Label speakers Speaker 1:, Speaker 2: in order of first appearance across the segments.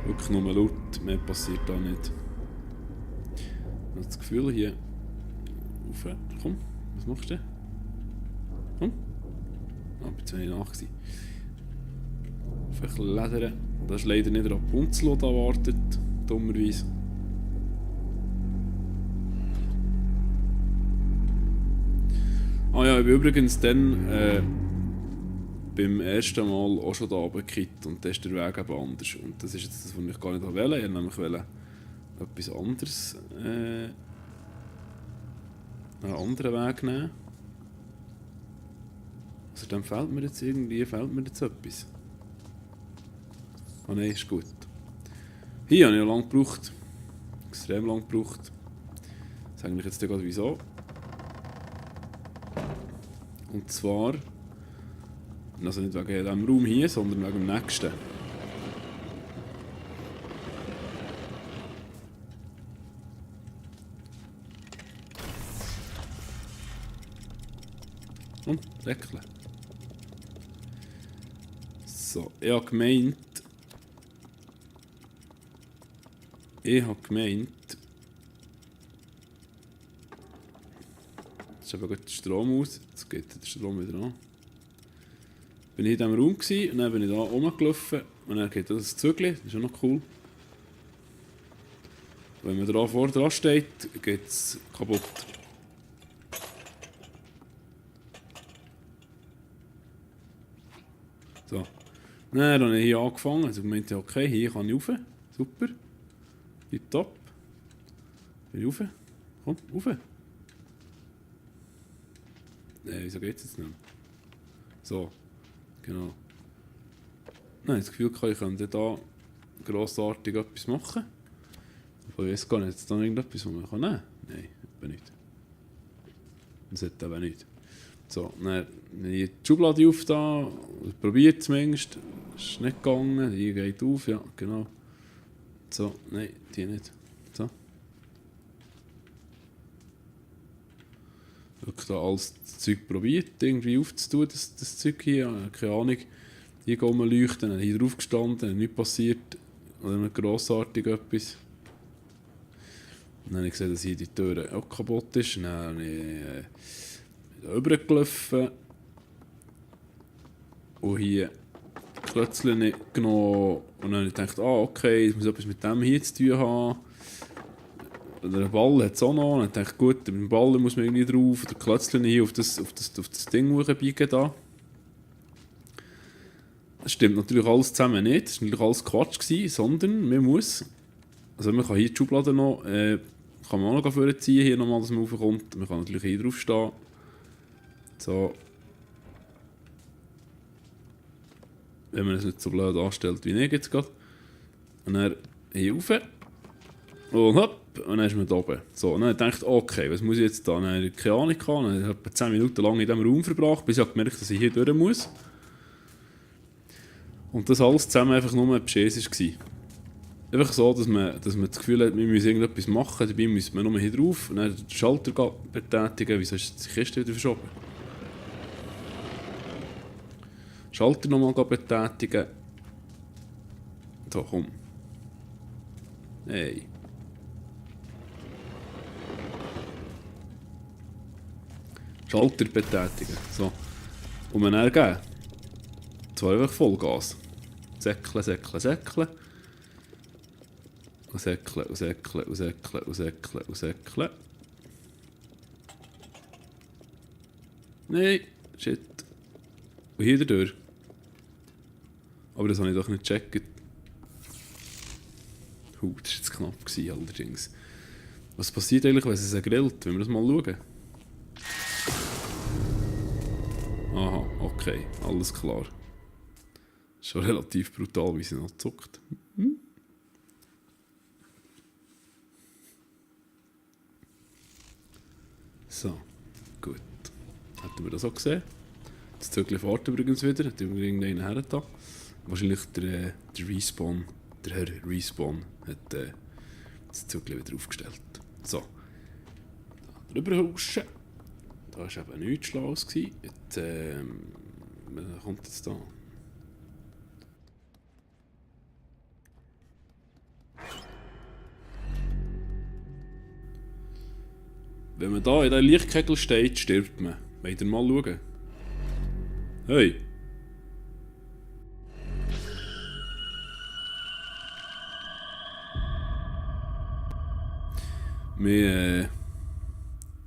Speaker 1: Wirklich nur laut, mehr passiert da nicht. Ich habe das Gefühl hier... Rauf, komm, was machst du? Komm. Ah, bin zu wenig nach gewesen. Vielleicht ledern. Das ist leider nicht Rapunzel, die da wartet. Dummerweise. Ah ja, ich bin übrigens dann beim ersten Mal auch schon da runtergekippt und da ist der Weg eben anders. Und das ist jetzt das, was ich gar nicht wollte. Ich wollte nämlich etwas anderes, einen anderen Weg nehmen. Also dann fehlt mir jetzt etwas. Ah nein, ist gut. Hier habe ich noch lange gebraucht. Extrem lang gebraucht. Das sage ich jetzt gerade wieso. Und zwar, also nicht wegen diesem Raum hier, sondern wegen dem nächsten. Und Säckle. So, ich habe gemeint, jetzt ist aber gut der Strom aus, jetzt geht der Strom wieder an. Bin ich in diesem Raum gewesen, und dann bin ich da rumgelaufen und dann geht das Zügel, das ist auch noch cool. Wenn man da vor dran steht, geht es kaputt. So. Dann habe ich hier angefangen, also ich meinte, okay, hier kann ich rauf, super. Hier top. Bin ich rauf, komm, rauf. Wieso geht es jetzt nicht mehr? So, genau. Nein, das Gefühl, ich könnte da grossartig etwas machen. Aber ich weiß gar nicht, jetzt da irgendetwas, was man nehmen kann? Nein, eben nicht. Das hat eben nicht. So, dann habe ich die Schublade auf da, probiert zumindest. Ist nicht gegangen, die geht auf, ja, genau. So, nein, die nicht. So. Wirklich da alles das Zeug probiert, irgendwie aufzutun, das Zeug hier, keine Ahnung. Hier rumleuchten, dann hier drauf gestanden, nichts passiert, oder nicht grossartig etwas. Dann habe ich gesehen, dass hier die Tür auch kaputt ist, dann habe ich rübergelaufen und hier die Klötzchen genommen und dann habe ich gedacht, okay, ich muss etwas mit dem hier zu tun haben. Der Ball hat es auch noch. Und dann dachte ich, gut, beim Ball muss man irgendwie drauf. Der Klötzchen hier auf das Ding hochbiegen da. Das stimmt natürlich alles zusammen nicht. Das war natürlich alles Quatsch gewesen, sondern man muss... Also man kann hier die Schublade noch... kann man auch noch vorziehen, hier nochmal, dass man raufkommt. Man kann natürlich hier drauf stehen. So. Wenn man es nicht so blöd anstellt wie ich jetzt gerade. Und dann hier rauf. Und hopp. Und dann ist man da oben. So, und dann dachte ich, okay, was muss ich jetzt da? Dann habe ich keine Ahnung gehabt. Dann habe ich etwa 10 Minuten lang in diesem Raum verbracht, bis ich gemerkt habe, dass ich hier durch muss. Und das alles zusammen einfach nur ein Beschiss war. Einfach so, dass man das Gefühl hat, wir müssen irgendetwas machen, dabei müssen wir nur hier drauf und dann den Schalter betätigen. Wieso ist die Kiste wieder verschoben? Schalter nochmal betätigen. So, komm. Hey. Schalter betätigen. So. Und man dann geben. Zwar einfach Vollgas. Säckle, säckle, säckle. Und säckle, und säckle, und säckle, und säckle, und säckle. Nein, shit. Und hier durch. Aber das habe ich doch nicht gecheckt. Das war jetzt knapp allerdings. Was passiert eigentlich, wenn es grillt? Wenn wir das mal schauen? Aha, okay, alles klar. Schon relativ brutal, wie sie noch zuckt. So, gut. Hätten wir das auch gesehen? Das Zögel fährt übrigens wieder, hat irgendeinen hergetan. Wahrscheinlich der Respawn, der Herr Respawn, hat das Zögel wieder aufgestellt. So. Da drüber huschen. Da war eben nichts Schlaues. Jetzt, was kommt jetzt da? Wenn man da in diesem Lichtkegel steht, stirbt man. Wollt ihr mal schauen? Hey! Wir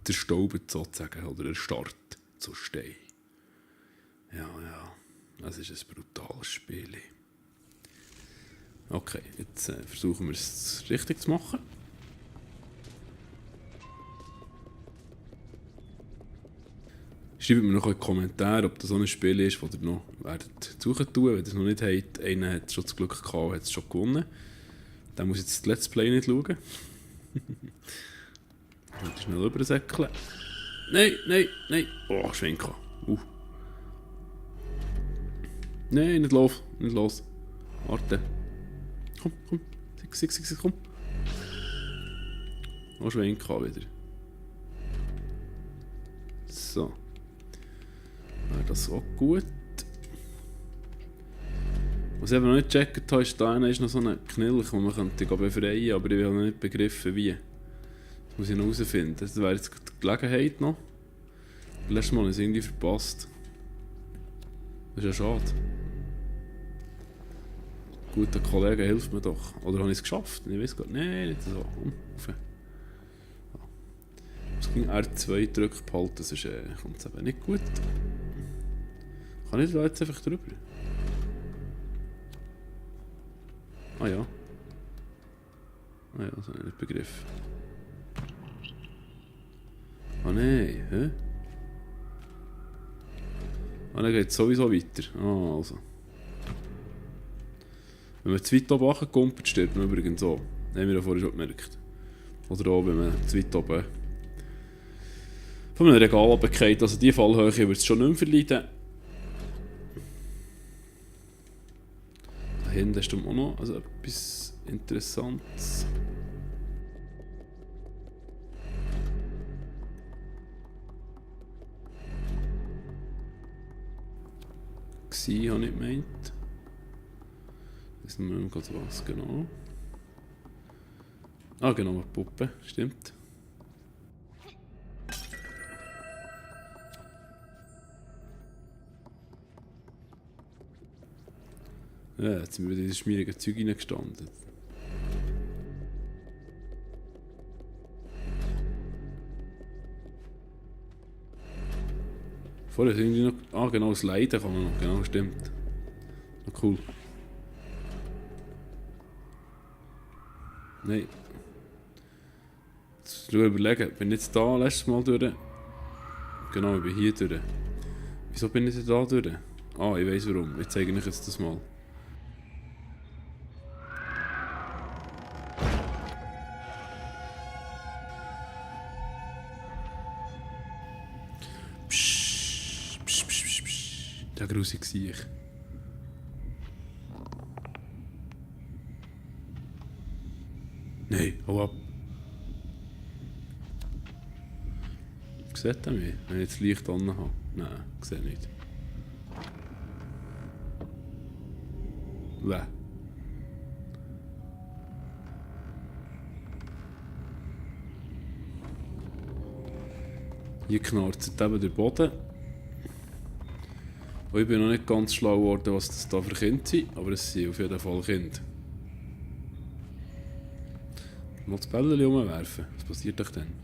Speaker 1: zerstauben sozusagen, oder erstarrt zu Stein. Ja, das ist ein brutales Spiel. Okay, jetzt versuchen wir es richtig zu machen. Schreibt mir noch in die Kommentare, ob das so ein Spiel ist, das ihr noch suchen tun. Wenn ihr es noch nicht habt, einer hat schon das Glück gehabt und hat es schon gewonnen. Dann muss jetzt das Let's Play nicht schauen. Ich schnell übersäckeln. Nein! Oh, Schwenka. Nein, nicht los. Warte. Komm. Sieg, komm. Oh, Schwenka wieder. So. Wäre das auch gut. Was ich aber noch nicht gecheckt habe, ist, da ist noch so ein Knilch, den man könnte befreien könnte, aber ich habe noch nicht begriffen, wie. Das muss ich noch herausfinden. Das wäre jetzt die Gelegenheit noch. Letztes Mal habe ich es irgendwie verpasst. Das ist ja schade. Guter Kollege, hilft mir doch. Oder habe ich es geschafft? Ich weiß gar nicht. Nein, nicht so. Rauf. Es ging R2 drücken behalten, sonst kommt es eben nicht gut. Kann ich da jetzt einfach drüber? Ah ja. Das habe ich nicht begriffen. Ah nein, hä? Ah, dann geht es sowieso weiter. Ah, also. Wenn man zu weit oben runterkommt, stirbt man übrigens so. Das haben wir ja vorher schon gemerkt. Oder auch, wenn man zu weit oben von einem Regal runterfällt. Also die Fallhöhe wird es schon nicht mehr verleiden. Da hinten ist auch noch etwas Interessantes. Habe ich gemeint. Wissen wir nicht mehr was genau. Ah, genau, eine Puppe, stimmt. Ja, jetzt sind wir wieder in das schmierige Zeug reingestanden. Vorher ist irgendwie noch... Ah, genau, das Leiden kann man noch. Genau, stimmt. Ah, cool. Nein. Jetzt überlegen, bin ich jetzt da letztes Mal durch? Genau, ich bin hier durch. Wieso bin ich da durch? Ah, ich weiss warum. Ich zeige euch jetzt das mal. Der grusig sehe ich. Nein, hau ab. Sieht er mich, wenn ich jetzt Licht an habe? Nein, ich sehe nicht. Wäh. Hier knarzt eben der Boden. Und ich bin noch nicht ganz schlau geworden, was das da für Kinder sind, aber es sind auf jeden Fall Kinder. Mal das Bällchen umwerfen, was passiert euch dann?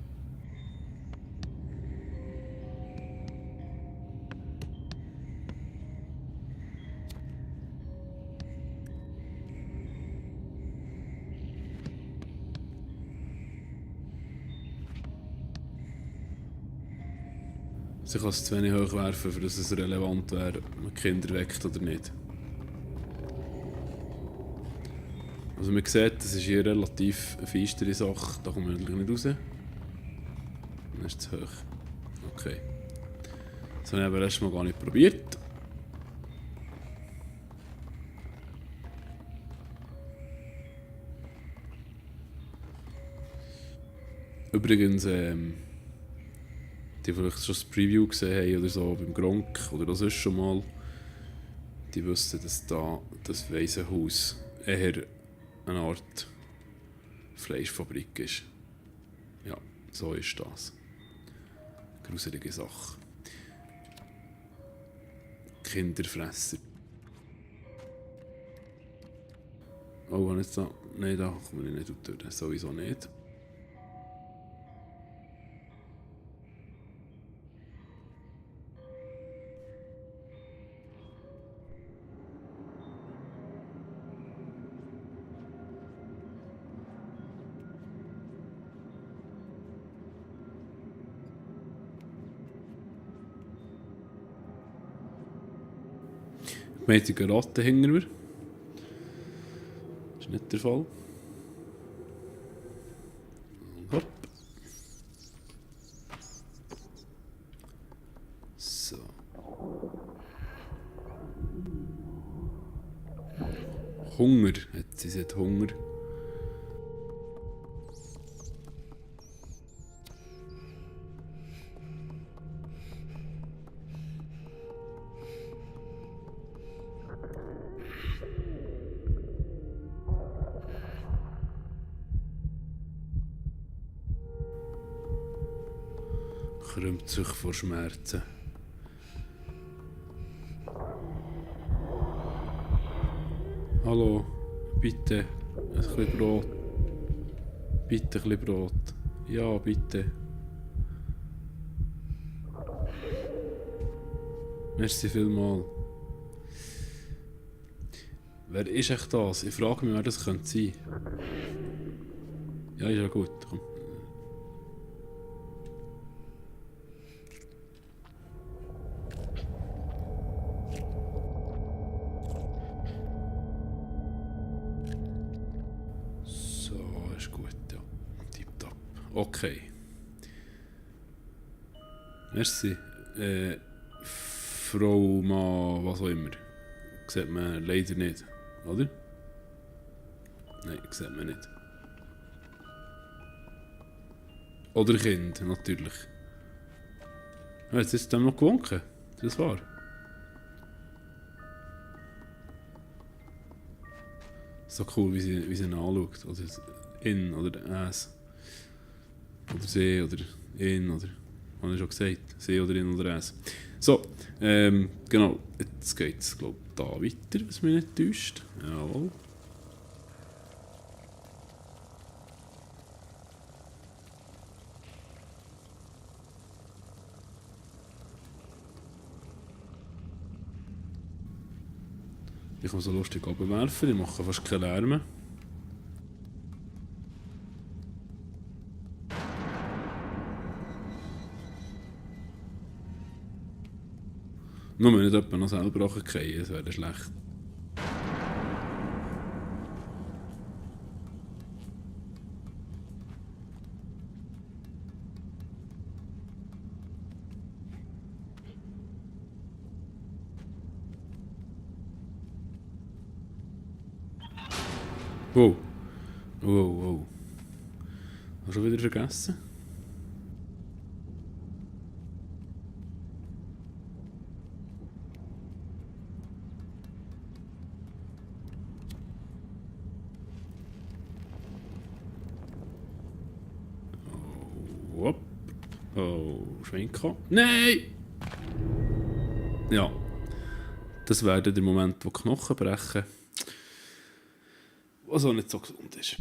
Speaker 1: Also ich kann es zu wenig hoch werfen, für dass es relevant wäre, ob man Kinder weckt oder nicht. Also man sieht, das ist hier relativ eine feistere Sache, da kommen wir natürlich nicht raus. Dann ist es zu hoch. Okay. Das habe ich aber erst mal gar nicht probiert. Übrigens, die vielleicht schon das Preview gesehen haben oder so beim Gronk oder das ist schon mal, die wüssten, dass da das Waisenhaus eher eine Art Fleischfabrik ist. Ja, so ist das. Gruselige Sache. Kinderfresser. Oh, und jetzt da. Nein, da komme ich nicht durch. Sowieso nicht. Wir haben die Ratte hinter mir. Das ist nicht der Fall. Hopp. So. Hunger. Sie hat Hunger. Krümmt sich vor Schmerzen. Hallo, bitte, ein bisschen Brot. Bitte ein bisschen Brot. Ja, bitte. Merci vielmals. Wer ist echt das? Ich frage mich, wer das könnte sein. Ja, ist ja gut. Komm. Okay. Merci. Frau, Mann, was auch immer. Sieht man leider nicht, oder? Nein, sieht man nicht. Oder Kind, natürlich. Ja, jetzt ist es noch gewunken. Das war. So cool, wie sie ihn anschaut. Oder ihn oder es. Oder sie oder ihn oder... Habe ich schon gesagt. Sie oder ihn oder es. So, genau. Jetzt geht es, glaube ich, da weiter, was mich nicht täuscht. Jawohl. Ich kann so lustig oben werfen, ich mache fast keinen Lärm. Nur wenn nicht jemand noch selber runterfallen, das wäre schlecht. Wow. Wow, wow. Hast du schon wieder vergessen? Oh, hopp. Oh, Schwenker. Nein! Ja. Das wäre der Moment, wo die Knochen brechen. Was auch nicht so gesund ist.